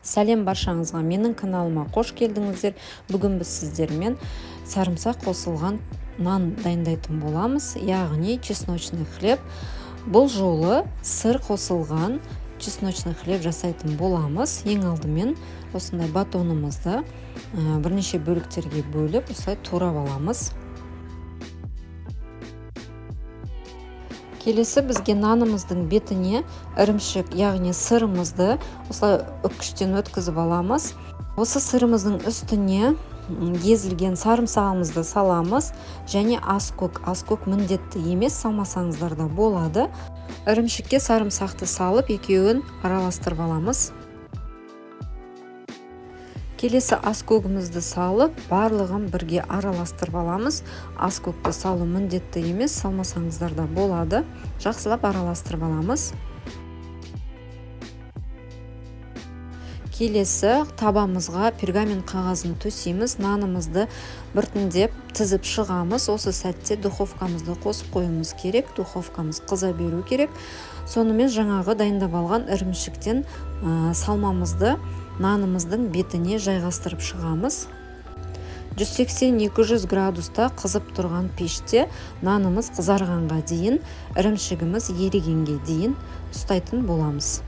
Сәлем баршаңызға, менің каналыма қош келдіңіздер. Бүгін біз сіздермен сарымсақ қосылған нан дайындайтын боламыз, яғни чесночный хлеб. Бұл жолы сыр қосылған чесночный хлеб жасайтын боламыз. Ең алдымен осындай батонымызды бірнеше бөліктерге бөліп, осылай турап аламыз. Келесі бізге нанымыздың бетіне ірімшік, яғни сырымызды осылай үккіштен өткізіп аламыз. Осы сырымыздың үстіне езілген сарымсағымызды саламыз және аскөк. Аскөк міндетті емес, салмасаңыздар да болады. Ірімшікке сарымсақты салып, екеуін араластырып аламыз. Келесі аскөгімізді салып, барлығын бірге араластырып аламыз. Аскөкті салу міндетті емес, салмасаңыздар да болады. Жақсылап араластырып аламыз. Келесі табамызға пергамент қағазын төсейміз. Нанымызды біртіндеп тізіп шығамыз. Осы сәтте духовкамызды қосып қоюымыз керек. Духовкамыз қыза беру керек. Сонымен жаңағы дайындап алған ірімшіктен салмамызды нанымыздың бетіне жайғастырып шығамыз. 180-200 градуста қызып тұрған пеште нанымыз қызарғанға дейін, ірімшігіміз ерігенге дейін ұстайтын боламыз.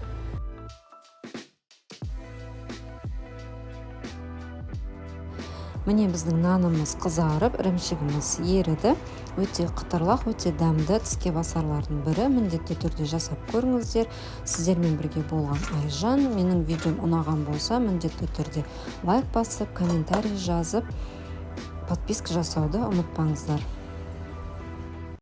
Міне біздің нанымыз қызарып, ірімшігіміз еріді. Өте қытырлақ, өте дәмді тіске басарлардың бірі. Міндетті түрде жасап көріңіздер. Сіздермен бірге болған Айжан. Менің видеом ұнаған болса, міндетті түрде лайк басып, комментарий жазып, подписка жасауды ұмытпаңыздар.